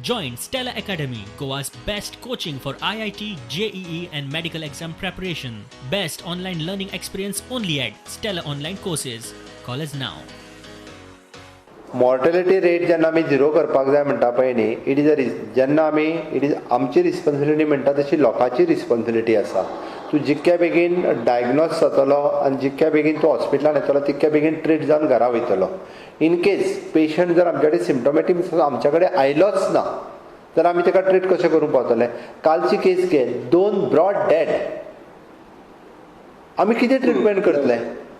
Join Stella Academy, Goa's best coaching for IIT, JEE, and medical exam preparation. Best online learning experience only at Stella Online Courses. Call us now. Mortality rate जेन्ना आमी zero करपाक जाय म्हणटा पळय न्ही, it is a जेन्ना आमी it is आमची रिस्पॉन्सिबिलिटी म्हणटा तशी लोकांची रिस्पॉन्सिबिलिटी आसा. तूं जितक्या बेगीन डायग्नोज जातलो आनी जितक्या बेगीन तूं हॉस्पिटलान येतलो तितक्या बेगीन ट्रीट जावन घरा वयतलो. इन केस पेशंट जर आमचे कडेन सिमटोमॅटीक आमच्या कडेन आयलोच ना तर आमी ताका ट्रीट कशें करूंक पावतले? कालची केस घे, दोन ब्रॉड डेड, आमी कितें ट्रिटमेंट करतले?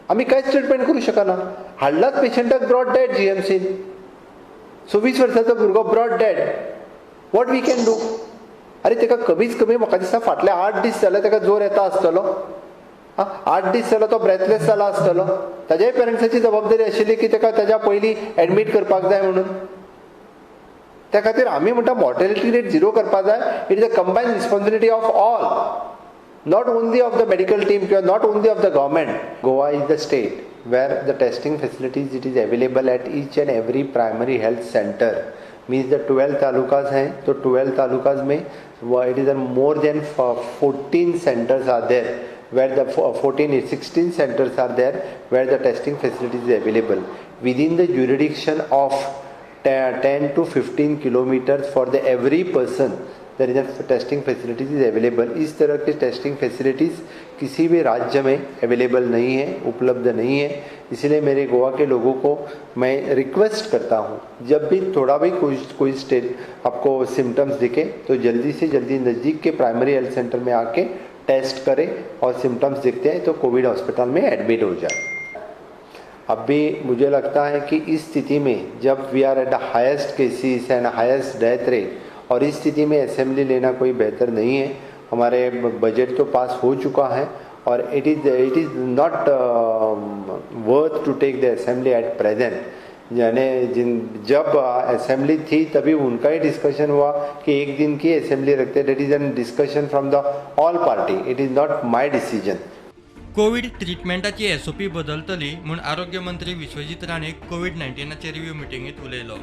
आमी कांयच ट्रिटमेंट करूं शकना. हाडलाच पेशंटाक ब्रॉड डेड जीएमसीन, 26 वर्साचो भुरगो brought dead, what we can do? अरे ताका कमीच कमी म्हाका दिसता फाटले 8 दीस जाले ताका जोर येता आसतलो, 8 दीस जालो तो ब्रेथलेस जाला आसतलो. ताज्याय पेरंट्साची जबाबदारी आशिल्ली की ताका ताज्या पयलीं एडमीट करपाक जाय म्हणून. त्या खातीर आमी म्हणटा मॉर्टेलिटी रेट झिरो करपाक जाय. It is a combined responsibility of all, not only of the medical team किंवा not only of the government. Goa is the state where the testing facilities it is available at each and every primary health centre. Means the 12 talukas हैं तो 12 talukas में it is more than 14 centres are there where the 14 16 centers are there where the testing facilities is available within the jurisdiction of 10 to 15 kilometers. For the every person there is a testing facilities is available. इस तरह K testing facilities किसी भी राज्य में available नहीं है, उपलब्ध नहीं है. इसलिए मेरे Goa K लोगों को मैं रिक्वेस्ट करता हूँ, जब भी थोड़ा भी कोई कोई स्टेट आपको सिम्टम्स दिखे तो जल्दी से जल्दी नज़दीक के प्राइमरी हेल्थ सेंटर में आके टेस्ट करें और सिम्टम्स दिखते हैं तो कोविड हॉस्पिटल में एडमिट हो जाए. अब भी मुझे लगता है कि इस स्थिति में जब we are at the highest cases and highest death rate, और इस स्थिति में असेंबली लेना कोई बेहतर नहीं है. हमारे बजट तो पास हो चुका है और it is not worth to take the assembly at present. यानी जिन जब असेंबली थी तभी उनका ही डिस्कशन हुआ कि एक दिन की असेंबली रखते. That is an discussion from the all party, it is not my decision. Covid ट्रिटमेंटाची SOP बदलतली म्हूण आरोग्य मंत्री विश्वजीत राणे कोवीड 19चे रिव्यू मिटिंगेत उलयलो.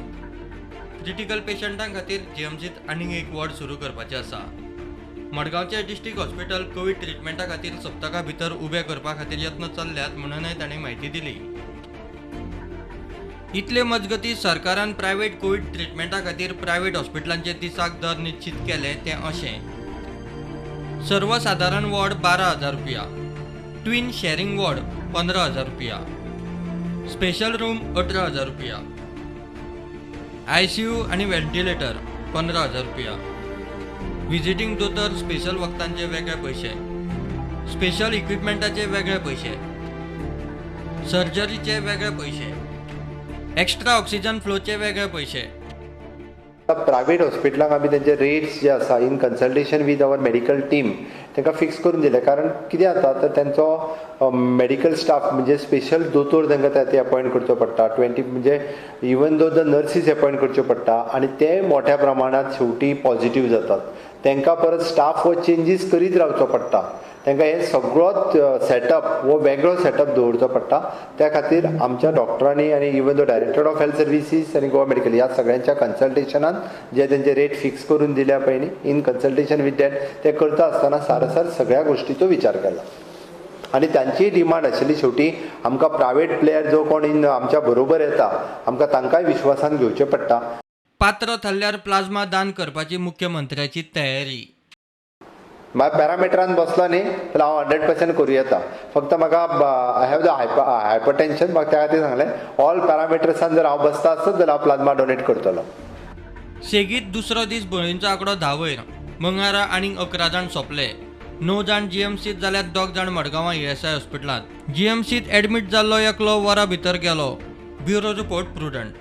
क्रिटिकल पेशंटां खातीर जीएमसीत आनीक एक वॉर्ड सुरू करपाचें आसा. मडगांवचे डिस्ट्रिक्ट हॉस्पिटल कोवीड ट्रिटमेंटा खातीर सप्तका भितर उबें करपा खातीर यत्न चल्ल्यात म्हणूनय तांणी म्हायती दिली. इतले मजगतीं सरकारान प्रायव्हेट कोवीड ट्रिटमेंटा खातीर प्रायव्हेट हॉस्पिटलांचे दिसाक दर निश्चित केले ते अशें: सर्वसादारण वॉर्ड 12,000 रुपया, ट्विन शॅरिंग वॉर्ड 15,000 रुपया, स्पेशल रूम 18,000 रुपया, आयसीयू आनी व्हेंटिलेटर 15,000 रुपया, विजिटींग दोतोर, स्पेशल वखदांचे वेगळे पयशे, स्पेशल इक्विपमेंटाचे वेगळे पयशे, सर्जरीचे वेगळे पयशे, एक्स्ट्रा ऑक्सिजन फ्लोचे वेगळे पयशे. प्रायवेट हॉस्पिटलांक आमी तेंचे रेट्स जे आसा in consultation with our medical team तांकां फिक्स करून दिले. कारण कितें जाता तर तेंचो मेडिकल स्टाफ म्हणजे स्पेशल दोतोर तांकां ते अपॉयंट करचो पडटा, 20 म्हणजे even though the nurses appoint करच्यो पडटा आनी ते मोठ्या प्रमाणांत शेवटी पॉझिटीव जातात. तांकां परत स्टाफ हो चेंजीस करीत रावचो पडटा. तांकां हे सगळोच सेटअप हो वेगळो सेटअप दवरचो पडटा. त्या खातीर आमच्या डॉक्टरांनी आनी even though director of health services आनी गोवा मेडिकल ह्या सगळ्यांच्या कन्सल्टेशनान जे तेंचे रेट फिक्स करून दिल्या पळय न्ही, इन कन्सल्टेशन विथ that ते करता आसतना सारासार सगळ्या गोश्टीचो विचार केला आनी तांचीय डिमांड आशिल्ली. शेवटी आमकां प्रायवेट प्लेयर जो कोण इन आमच्या बरोबर येता आमकां तांकांय विश्वासान घेवचें पडटा. पात्र थारल्यार प्लाझ्मा दान करपाची मुख्यमंत्र्याची तयारी. म्हाका पॅरामिटरान बसलो न्ही जाल्यार हांव 100% करूं येता. फक्त म्हाका I have the hypertension. म्हाका त्या खातीर सांगलें, ऑल पॅरामिटर्सान जर हांव बसता आसत जाल्यार हांव प्लाझ्मा डोनेट करतलो. सेगीत दुसरो दीस बळींचो आंकडो 10 वयर. मंगळारा आनीक 11 जाण सोंपले. णव जाण जीएमसीत जाल्यार दोग जाण मडगांवां ईएसआय हॉस्पिटलांत. जीएमसीत एडमीट जाल्लो एकलो वरां भितर गेलो. Bureau report, Prudent.